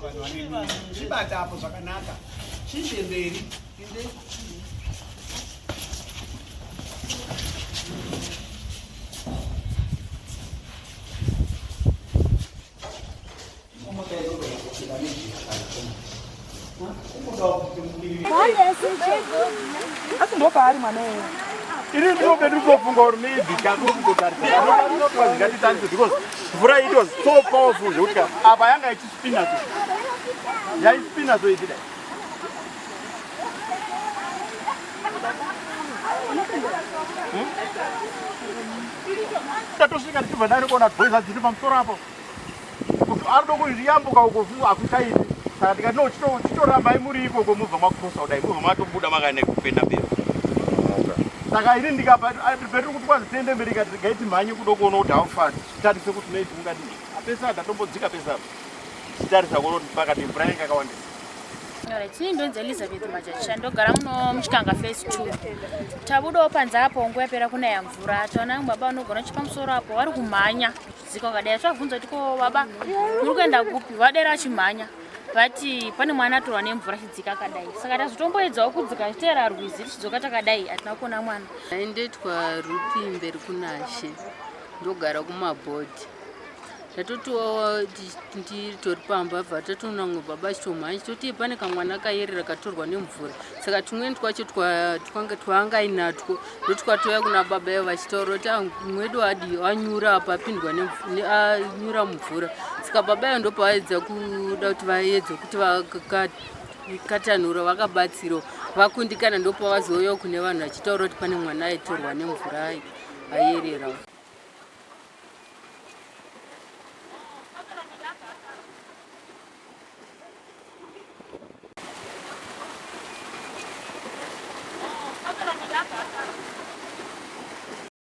Vanhu vane chibata apo zvakanaka. Chinde mberi. Inde. Asi ndopaari mwana iye. Ini ndinobe ndiri kutofunga kuti maybe kangatitandise because mvura it was so powerful zvekuti ka apa yanga ichispina so yaispina so ichidai. Tatosvika tichibva ndari kuona boys adziri pamusoro apo. Arikuda kuyambuka uko hakuchaiti. Saka tikati no chitorambai muri ikoko mubva makrosa kudai mubva matobuda makaenda kuenda mberi. Saka ini ndikapa petiri kuti kwanzi tiende mberi ikati regai timhanye kudo kuona kuti how far titarise kuti maybe ungadii. Pese apa ndatombodzika pese apa. Tichitarisa kuona kuti pakati mvura yanga yakawandisa. Alright, ini ndonzi Elizabeth Majacha, ndogara muno muChikanga phase 2. Tabudawo panze apo nguva yapera kunaya mvura, taona baba vanogona kuchipa musoro apo vari kumhanya dzika vakadai. Tavabvunza kuti ko baba muri kuenda kupi, vadera vachimhanya vati pane mwana atorwa nemvura achidzika akadai. Saka tazotomboedzawo kudzika tichiteera rwizi tichidzoka takadai, hatina kuona mwana. Ndoitwa Rupi mberi kunashe, ndogara kumabhodhi. Tatotiwo nditori pamba bva tatoona mumwe baba achitomhanya chitoti pane kamwana kayerera katorwa nemvura saka tumweni twacho twanga twaanga ainatwo ndotwatouya kuna baba ivo vachitaura kuti ah, mwedu adii anyura apa apindwa anyura mumvura saka baba ivo ndopavaedza kuda kuti vaedze kuti vakatanura vakabatsirwa vakundikana ndopavazouya kune vanhu vachitaura kuti pane mwana aitorwa nemvura ayerera.